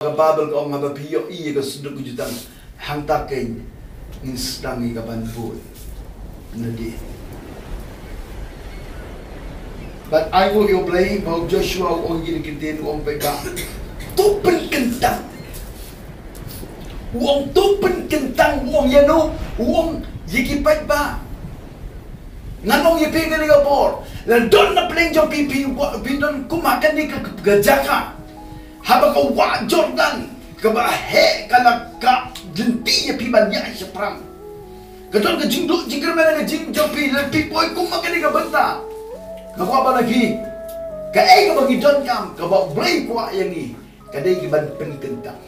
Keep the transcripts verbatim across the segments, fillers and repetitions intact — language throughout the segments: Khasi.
Ka Baibl ka ong haba phi ïohi ïa ka sduk ka jutang, hangta keiñ ngin sdang ïa ka ban bud. Nadi. Bad ai nguh ïa U Blei ba u Joshua u ong ïa ki ktien, u ong paidbah, to pynkyntang. U ong to pynkyntang, u ong ïa no, u ong ïa ki paidbah. Ngan ong ïa phi kane ka por, la don na pdeng jong phi, phi wa-, phi don kum ha kane ka, ka jaka. Haba ka wah Jordan kaba heh ka la ka lynti ïa phi ban ïaid shaphrang. Ka don ka jingduh jingkyrmen ha ka jingim jong phi, lada phi poi kum ha kane ka bynta. Nga kwah ban ong ïa phi, kaei kaba ngi donkam, kaba U Blei u kwah ïa ngi, ka dei ki ban pynkyntang.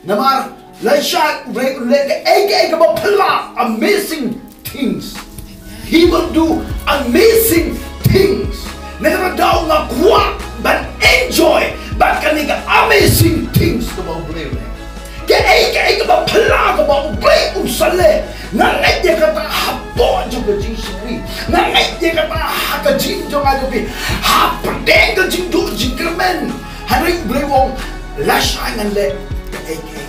Namar lashai U Blei un leh kaei kaei kaba phylla, amazing things. He will do amazing things. Na kata ka daw nga kwah ban enjoy bad kane ka amazing things kaba U Blei u leh. Kaei kaei kaba phylla kaba U Blei un sa leh, nga ngeit ïa kata hapoh jong ka jingshakri. Nga ngeit ïa kata ha ka jingim jong nga jong phi, hapdeng ka jingduh jingkyrmen. Hynrei U Blei u ong, lashai ngan leh kaei kaei.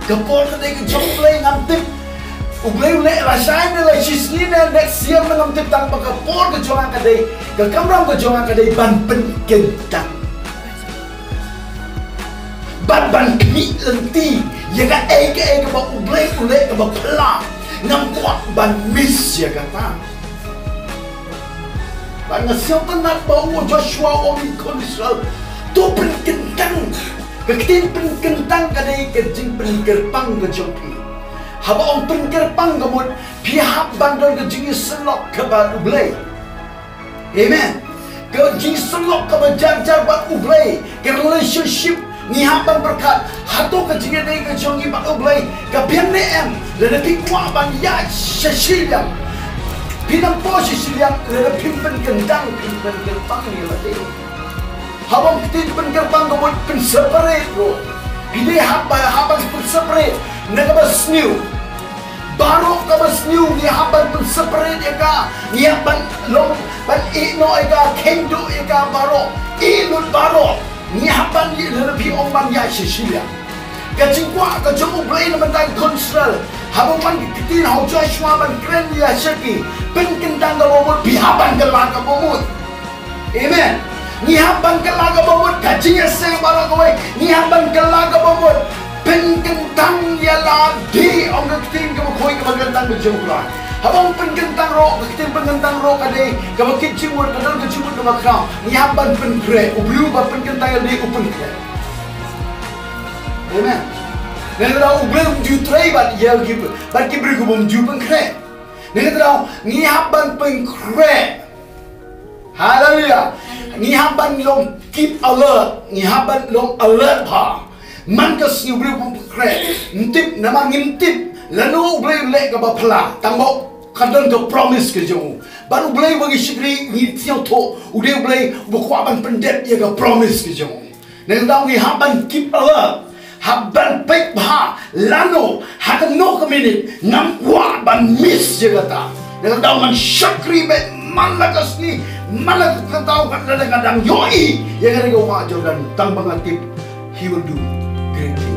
Ka por ka dei ka jong U Blei, ngam tip U Blei u leh lashai ne la shisngi ne next year ne, ngam tip, tang ba ka por ka jong nga ka dei, ka kamram ka jong nga ka dei ban pynkyntang. Ban, ban khmih lynti ïa kaei kaei kaba U Blei u leh kaba phylla. Ngam kwah ban miss ïa kata. Bad nga sngewtynnat ba u Joshua u ong ïa ki khun Israel, to pynkyntang. Ka ktien pynkyntang ka dei ka jingpynkyrpang ka jong phi. Haba ong pynkyntang ka mut phi hap ban don ka jingïasyllok kaba U Blei. Amen. Ka jingïasyllok kaba jar jar bad U Blei, ka relationship, ngi hap ban pyrkhat, hato ka jingïadei ka jong ngi bad U Blei ka biang ne em? Lada phi kwah ban ïaid sha shiliang, phi nang poi sha shiliang, lada phim pynkyntang, phim pynkyntang ïa lade. Haba ong ka ktien pynkyntang ka mut pynseparate ruh. Phi dei hap ban, hap ban pynseparate na kaba sniew. Baroh kaba sniew ngi hap ban pynseparate ïa ka, ngi hap ban long, ban ïeh noh ïa ka, kheiñ duh ïa ka baroh, ïeh lut baroh. Ngi hap ban ïeh, lada phi ong ban ïaid sha shiliang. Ka jingkwah ka jong U Blei na ka bynta ki khun Israel, haba wan ka ktien ha u Joshua ban kren ïa ki, pynkyntang kaba mut, phi hap ban kylla kaba mut. Amen. Ngi hap ban kylla kaba mut, ka jingïaseng baroh kawei. Ngi hap ban kylla kaba mut. Pynkyntang ïa lade, ong ka ktien kaba khuid kaba kyntang ka jong U Blei. Haba ong pynkyntang ruh, ka ktien pynkyntang ruh ka dei kaba kit jingmut, ka don ka jingmut kaba khraw. Ngi hap ban pynkhreh, U Blei uba pynkyntang ïa lade u pynkhreh. Amen. Nangta U Blei um ju trei bad ïa ki, bad ki briew kiba um ju pynkhreh. Nangta ngi hap ban pynkhreh. Haleluya. Ngi hap ban long keep alert. Ngi hap ban long alert bha. Man ka sngi U Blei u pynkhreh. Ngim tip, namar ngim tip lano U Blei u leh kaba phylla. Tang ba ka don ka promise ka jong u. Bad U Blei ba ngi shakri, ngi sngewthuh, u dei U Blei uba kwah ban pyndep ïa ka promise ka jong u. Nangta ngi hap ban keep alert. Hap ban peit bha lano, ha kano ka minit, ngam kwah ban miss ïa kata. Nangta ngan shakri beit man la ka sngi, man la ka kynta, kat lada nga dang ïohi ïa kane ka wah Jordan, tang ba nga tip he will do great things.